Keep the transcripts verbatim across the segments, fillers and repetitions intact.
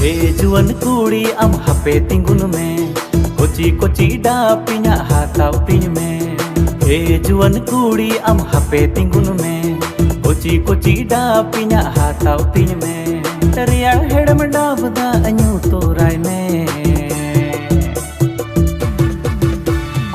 ᱮ ᱡᱩᱣᱟᱹᱱ ᱠᱩᱲᱤ ᱟᱢ ᱦᱟᱯᱮ ᱛᱤᱸᱜᱩᱱ ᱢᱮ, ᱠᱚᱪᱤ ᱠᱚᱪᱤ ᱰᱟᱵ ᱤᱧᱟᱜ ᱦᱟᱛᱟᱣ ᱛᱤᱧ ᱢᱮ᱾ ᱮ ᱡᱩᱣᱟᱹᱱ ᱠᱩᱲᱤ ᱟᱢ ᱦᱟᱯᱮ ᱛᱤᱸᱜᱩᱱ ᱢᱮ, ᱠᱚᱪᱤ ᱠᱚᱪᱤ ᱰᱟᱵ ᱤᱧᱟᱜ ᱦᱟᱛᱟᱣ ᱛᱤᱧ ᱢᱮ᱾ ᱨᱮᱭᱟᱲ ᱦᱮᱲᱮᱢ ᱰᱟᱵ ᱫᱟᱜ ᱧᱩ ᱛᱚᱨᱟᱭ ᱢᱮ᱾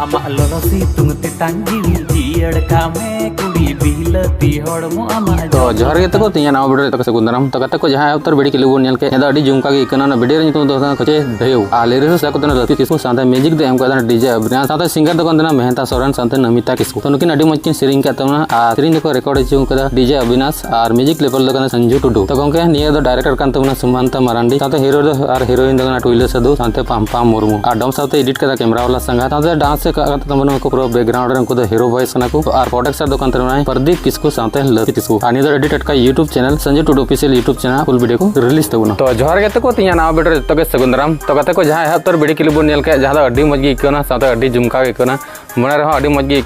ᱟᱢᱟᱜ ᱞᱚᱞᱚ ᱥᱤᱛᱩᱝ ᱛᱮᱛᱟᱝ ᱡᱤᱣᱤ ᱡᱤᱭᱟᱹᱲ ᱠᱟᱜ ᱢᱮ, ᱠᱩᱲᱤ ᱵᱤᱞᱟᱹᱛᱤ ᱦᱚᱲᱢᱚ ᱟᱢᱟᱜ ᱛᱚ ᱡᱚᱦᱟᱨ ᱜᱮ ᱛᱟᱠᱚ, ᱛᱤᱧᱟᱹ ᱱᱟᱣᱟ video ᱨᱮ ᱛᱟᱠᱚ ᱥᱟᱹᱜᱩᱱ ᱫᱟᱨᱟᱢ᱾ ᱛᱚ ᱜᱟᱛᱮ ᱠᱚ, ᱡᱟᱦᱟᱸ ᱩᱛᱟᱹᱨ ᱵᱤᱲᱤ ᱠᱤᱞᱤ ᱵᱚᱱ ᱧᱮᱞ ᱠᱮᱫ, ᱱᱤᱭᱟᱹ ᱫᱚ ᱟᱹᱰᱤ ᱡᱚᱢᱠᱟ ᱜᱮ ᱟᱹᱭᱠᱟᱹᱣ ᱮᱱᱟ᱾ ᱚᱱᱟ video ᱨᱮ ᱧᱩᱛᱩᱢ ᱫᱚ ᱠᱟᱱᱟ ᱠᱷᱚᱪᱮ ᱫᱮᱣ, ᱟᱨ lyrics ᱥᱟᱵ ᱠᱟᱛᱮ ᱞᱟᱹᱛᱤ ᱠᱤᱥᱠᱩ, ᱥᱟᱶᱛᱮ music ᱫᱚ ᱮᱢ ᱠᱟᱫᱟ DJ ᱚᱵᱤᱱᱟᱥ, ᱥᱟᱶᱛᱮ singer ᱫᱚ ᱠᱟᱱ ᱛᱟᱦᱮᱱᱟ ᱢᱮᱦᱮᱱᱛᱟ ᱥᱚᱨᱮᱱ, ᱥᱟᱶᱛᱮ ᱱᱚᱢᱤᱛᱟ ᱠᱤᱥᱠᱩ᱾ ᱛᱚ ᱱᱩᱠᱤᱱ ᱟᱹᱰᱤ ᱢᱚᱡᱽ ᱠᱤᱱ ᱥᱮᱨᱮᱧ ᱠᱟᱫ ᱛᱟᱵᱚᱱᱟ ᱟᱨ ᱥᱮᱨᱮᱧ ᱫᱚᱠᱚ record ᱦᱚᱪᱚ ᱠᱟᱫᱟ DJ ᱚᱵᱤᱱᱟᱥ, ᱟᱨ music level ᱫᱚ ᱠᱟᱱᱟ ᱥᱟᱱᱡᱩ ᱴᱩᱰᱩ᱾ ᱛᱚ ᱜᱚᱝᱠᱮ, ᱱᱤᱭᱟᱹ ᱫᱚ director ᱠᱟᱱ ᱛᱟᱵᱚᱱᱟ ᱥᱩᱢᱟᱱᱛᱟ ᱢᱟᱨᱟᱱᱰᱤ, ᱥᱟᱶᱛᱮ hero ᱫᱚ ᱟᱨ heroine ᱫᱚ ᱠᱟᱱᱟ ᱴᱩᱭᱞᱟᱹ ᱥᱟᱹᱫᱷᱩ, ᱥᱟᱶᱛᱮ ᱯᱟᱢᱯᱟ ᱢᱩᱨᱢᱩ, ᱟᱨ ᱰᱚᱢ ᱥᱟᱶᱛᱮ edit ᱠᱟᱫᱟ camera ᱵᱟᱞᱟ ᱥᱟᱸᱜᱟᱛ, ᱥᱟᱶᱛᱮ dance ᱠᱟᱫ ᱛᱟᱵᱚᱱᱟ ᱠᱚ ᱯᱩᱨᱟᱹ background ᱨᱮ, ᱩᱱᱠᱩ ᱫᱚ hero voice ᱠᱟᱱᱟ ᱠᱚ, ᱟᱨ producer ᱫᱚ ᱠᱟᱱ ᱛᱟᱵᱚᱱᱟ ᱯᱨᱚᱫᱤᱯ ᱠᱤᱥᱠᱩ ᱥᱟᱶᱛᱮ ᱞᱟᱹᱛᱤ ᱠᱤᱥᱠᱩ᱾ ᱟᱨ ᱱᱤᱭᱟᱹ ᱫᱚ ᱟᱹᱰᱤ ᱴᱟᱴᱠᱟ YouTube channel ᱥᱟᱱᱡᱩ ᱴᱩᱰᱩ official YouTube channel full video ᱠᱚ release ᱛᱟᱵᱚᱱᱟ᱾ ᱛᱚ ᱡᱚᱦᱟᱨ ᱜᱮ ᱛᱟᱠᱚ, ᱛᱤᱧᱟᱹ ᱱᱟᱣᱟ video ᱨᱮ ᱡᱚᱛᱚ ᱜᱮ ᱥᱟᱹᱜᱩᱱ ᱫᱟᱨᱟᱢ᱾ ᱛᱚ ᱜᱟᱛᱮ ᱠᱚ, ᱡᱟᱦᱟᱸ ᱮᱦᱚᱵ ᱩᱛᱟᱹᱨ ᱵᱤᱲᱤ ᱠᱤᱞᱤ ᱵᱚᱱ ᱧᱮᱞ ᱠᱮᱫ, ᱡᱟᱦᱟᱸ ᱫᱚ ᱟᱹᱰᱤ ᱢᱚᱡᱽ ᱜᱮ ᱟᱹᱭᱠᱟᱹᱣ ᱮᱱᱟ, ᱥᱟᱶᱛᱮ ᱟᱹᱰᱤ ᱡᱚᱢᱠᱟᱣ ᱜᱮ ᱟᱹᱭᱠᱟᱹᱣ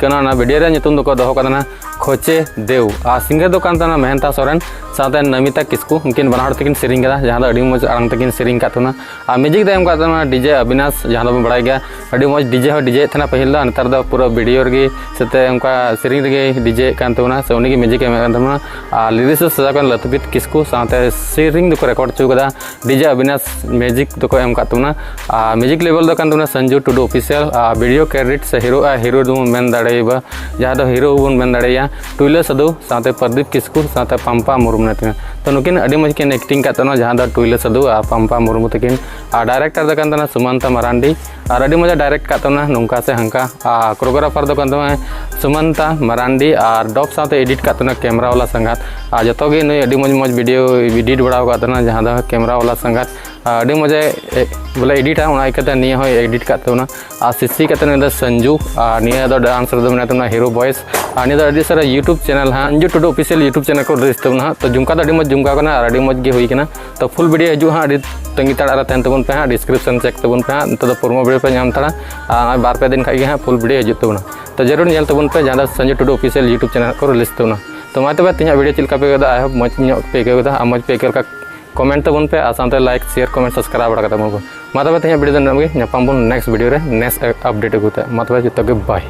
ᱮᱱᱟ, ᱚᱱᱟ video ᱨᱮᱭᱟᱜ ᱧᱩᱛᱩᱢ ᱫᱚᱠᱚ ᱫᱚᱦᱚ ᱠᱟᱫᱟ ᱱᱟ ᱠᱷᱚᱪᱮ ᱫᱮᱣ, ᱟᱨ singer ᱫᱚ ᱠᱟᱱ ᱛᱟᱦᱮᱱᱟ ᱢᱮᱦᱮᱱᱛᱟ ᱥᱚᱨᱮᱱ ᱥᱟᱶᱛᱮ ᱱᱚᱢᱤᱛᱟ ᱠᱤᱥᱠᱩ, ᱩᱱᱠᱤᱱ ᱵᱟᱱᱟ ᱦᱚᱲ ᱛᱮᱠᱤᱱ ᱥᱮᱨᱮᱧ ᱠᱟᱫᱟ, ᱡᱟᱦᱟᱸ ᱫᱚ ᱟᱹᱰᱤ ᱢᱚᱡᱽ ᱟᱲᱟᱝ ᱛᱮᱠᱤᱱ ᱥᱮᱨᱮᱧ ᱠᱟᱫ ᱛᱟᱦᱮᱱᱟ᱾ ᱟᱨ music ᱫᱚ ᱮᱢ ᱠᱟᱫ ᱛᱟᱦᱮᱱᱟ DJ ᱚᱵᱤᱱᱟᱥ, ᱡᱟᱦᱟᱸ ᱫᱚᱵᱚᱱ ᱵᱟᱲᱟᱭ ᱜᱮᱭᱟ ᱟᱹᱰᱤ ᱢᱚᱡᱽ DJ ᱦᱚᱸ DJ ᱮᱫ ᱛᱟᱦᱮᱱᱟ ᱯᱟᱹᱦᱤᱞ ᱫᱚ, ᱱᱮᱛᱟᱨ ᱫᱚ ᱯᱩᱨᱟᱹ video ᱨᱮᱜᱮ ᱥᱮ ᱚᱱᱠᱟ ᱥᱮᱨᱮᱧ ᱨᱮᱜᱮ DJ ᱮᱫ ᱠᱟᱱ ᱛᱟᱵᱚᱱᱟ, ᱥᱮ ᱩᱱᱤᱜᱮ music ᱮ ᱮᱢᱮᱫ ᱠᱟᱱ ᱛᱟᱵᱚᱱᱟ᱾ ᱟᱨ lyrics ᱫᱚ ᱥᱟᱡᱟᱣ ᱠᱟᱱᱟ ᱞᱟᱹᱛᱩᱯᱤᱛ ᱠᱤᱥᱠᱩ, ᱥᱟᱶᱛᱮ ᱥᱮᱨᱮᱧ ᱫᱚᱠᱚ record ᱦᱚᱪᱚ ᱠᱟᱫᱟ DJ ᱚᱵᱤᱱᱟᱥ, music ᱫᱚᱠᱚ ᱮᱢ ᱠᱟᱫ ᱛᱟᱵᱚᱱᱟ᱾ ᱟᱨ music level ᱫᱚ ᱠᱟᱱ ᱛᱟᱵᱚᱱᱟ ᱥᱟᱱᱡᱩ ᱴᱩᱰᱩ official, ᱟᱨ video credit ᱥᱮ hero, ᱟᱨ hero ᱫᱚᱵᱚᱱ ᱢᱮᱱ ᱫᱟᱲᱮᱭᱟᱭᱟ, ᱡᱟᱦᱟᱸ ᱫᱚ hero ᱵᱚᱱ ᱢᱮᱱ ᱫᱟᱲᱮᱭᱟᱭᱟ ᱴᱩᱭᱞᱟᱹ ᱥᱟᱹᱫᱷᱩ ᱥᱟᱶᱛᱮ ᱯᱨᱚᱫᱤᱯ ᱠᱤᱥᱠᱩ ᱥᱟᱶᱛᱮ ᱯᱟᱢᱯᱟ ᱢᱩᱨᱢᱩ ᱛᱟᱹᱠᱤᱱ᱾ ᱛᱚ ᱱᱩᱠᱤᱱ ᱟᱹᱰᱤ ᱢᱚᱡᱽ ᱠᱤᱱ acting ᱠᱟᱫ ᱛᱟᱵᱚᱱᱟ, ᱡᱟᱦᱟᱸ ᱫᱚ ᱴᱩᱭᱞᱟᱹ ᱥᱟᱹᱫᱷᱩ ᱟᱨ ᱯᱟᱢᱯᱟ ᱢᱩᱨᱢᱩ ᱛᱟᱹᱠᱤᱱ᱾ ᱟᱨ director ᱫᱚ ᱠᱟᱱ ᱛᱟᱵᱚᱱᱟ ᱥᱩᱢᱟᱱᱛᱟ ᱢᱟᱨᱟᱱᱰᱤ, ᱟᱨ ᱟᱹᱰᱤ ᱢᱚᱡᱽ ᱮ direct ᱠᱟᱫ ᱛᱟᱵᱚᱱᱟ ᱱᱚᱝᱠᱟ ᱥᱮ ᱦᱟᱝᱠᱟ᱾ ᱟᱨ choreographer ᱫᱚ ᱠᱟᱱ ᱛᱟᱵᱚᱱᱟ ᱥᱩᱢᱟᱱᱛᱟ ᱢᱟᱨᱟᱱᱰᱤ, ᱟᱨ ᱰᱚᱵ ᱥᱟᱶᱛᱮ edit ᱠᱟᱫ ᱛᱟᱵᱚᱱᱟ camera ᱵᱟᱞᱟ ᱥᱟᱸᱜᱟᱛ᱾ ᱟᱨ ᱡᱚᱛᱚ ᱜᱮ ᱱᱩᱭ ᱟᱹᱰᱤ ᱢᱚᱡᱽ ᱢᱚᱡᱽ video edit ᱵᱟᱲᱟ ᱟᱠᱟᱫ ᱛᱟᱵᱚᱱᱟ, ᱡᱟᱦᱟᱸ ᱫᱚ camera ᱵᱟᱞᱟ ᱥᱟᱸᱜᱟᱛ ᱟᱹᱰᱤ ᱢᱚᱡᱽ ᱮ, ᱮ, ᱵᱚᱞᱮ edit ᱟ, ᱚᱱᱟ ᱤᱭᱠᱟᱹᱛᱮ ᱱᱤᱭᱟᱹ ᱦᱚᱸᱭ edit ᱠᱟᱫ ᱛᱟᱵᱚᱱᱟ᱾ ᱟᱨ ᱥᱤᱥᱤ ᱠᱟᱛᱮ ᱱᱩᱭ ᱫᱚ ᱥᱟᱱᱡᱩ, ᱟᱨ ᱱᱤᱭᱟᱹ ᱫᱚ dance ᱨᱮᱫᱚ ᱢᱮᱱᱟᱭ ᱛᱟᱵᱚᱱᱟ hero voice᱾ ᱟᱨ ᱱᱤᱭᱟᱹ ᱫᱚ ᱟᱹᱰᱤ ᱥᱟᱨᱟ YouTube channel ᱦᱟᱸᱜ, ᱥᱟᱱᱡᱩ ᱴᱩᱰᱩ official YouTube channel ᱠᱚ release ᱛᱟᱵᱚᱱᱟ ᱦᱟᱸᱜ᱾ ᱛᱚ ᱡᱚᱢᱠᱟᱣ ᱫᱚ ᱟᱹᱰᱤ ᱢᱚᱡᱽ ᱡᱚᱢᱠᱟᱣ ᱠᱟᱱᱟ ᱟᱨ ᱟᱹᱰᱤ ᱢᱚᱡᱽ ᱜᱮ ᱦᱩᱭ ᱠᱟᱱᱟ᱾ ᱛᱚ full video ᱦᱤᱡᱩᱜ ᱦᱟᱸᱜ, ᱟᱹᱰᱤ ᱛᱟᱺᱜᱤ ᱛᱟᱲᱟᱜ ᱨᱮ ᱛᱟᱦᱮᱱ ᱛᱟᱵᱚᱱ ᱯᱮ ᱦᱟᱸᱜ, description check ᱛᱟᱵᱚᱱ ᱯᱮ ᱦᱟᱸᱜ᱾ ᱱᱤᱛᱚᱜ ᱫᱚ promo video ᱯᱮ ᱧᱟᱢ ᱛᱟᱲᱟ, ᱟᱨ ᱱᱚᱜᱼᱚᱭ ᱵᱟᱨ ᱯᱮ ᱫᱤᱱ ᱠᱷᱟᱡ ᱜᱮ ᱦᱟᱸᱜ full video ᱦᱤᱡᱩᱜ ᱛᱟᱵᱚᱱᱟ᱾ ᱛᱚ ᱡᱟᱹᱨᱩᱲ ᱧᱮᱞ ᱛᱟᱵᱚᱱ ᱯᱮ, ᱡᱟᱦᱟᱸ ᱫᱚ ᱥᱟᱱᱡᱩ ᱴᱩᱰᱩ official YouTube channel ᱠᱚ release ᱛᱟᱵᱚᱱᱟ᱾ ᱛᱚ ᱢᱟ ᱛᱚᱵᱮ, ᱛᱮᱦᱮᱧᱟᱜ video ᱪᱮᱫ ᱞᱮᱠᱟ ᱯᱮ ᱟᱹᱭᱠᱟᱹᱣ ᱫᱟ? I hope ᱢᱚᱡᱽ ᱧᱚᱜ ᱯᱮ ᱟᱹᱭᱠᱟᱹᱣ ᱠᱮᱫᱟ, ᱟᱨ ᱢᱚᱡᱽ ᱯᱮ ᱟᱹᱭᱠᱟᱹᱣ ᱞᱮᱠᱷᱟᱡ ᱠᱚᱢᱮᱱᱴ ᱛᱟᱵᱚᱱ ᱯᱮ, ᱟᱨ ᱥᱟᱶᱛᱮ ᱞᱟᱭᱤᱠ, ᱥᱮᱭᱟᱨ, ᱠᱚᱢᱮᱱᱴ, ᱥᱟᱵᱥᱠᱨᱟᱭᱤᱵ ᱵᱟᱲᱟ ᱠᱟᱛᱟ ᱵᱚᱱ ᱯᱮ᱾ ᱢᱟ ᱛᱚᱵᱮ ᱛᱮᱦᱮᱧᱟᱜ ᱵᱷᱤᱰᱤᱭᱳ ᱫᱚ ᱱᱤᱱᱟᱹᱜ ᱜᱮ᱾ ᱧᱟᱯᱟᱢ ᱵᱚᱱ ᱱᱮᱠᱥᱴ ᱵᱷᱤᱰᱤᱭᱳ ᱨᱮ, ᱱᱮᱠᱥᱴ ᱟᱯᱰᱮᱴ ᱟᱹᱜᱩ ᱛᱮ᱾ ᱢᱟ ᱛᱚᱵᱮ ᱡᱚᱛᱚ ᱜᱮ ᱵᱟᱭ᱾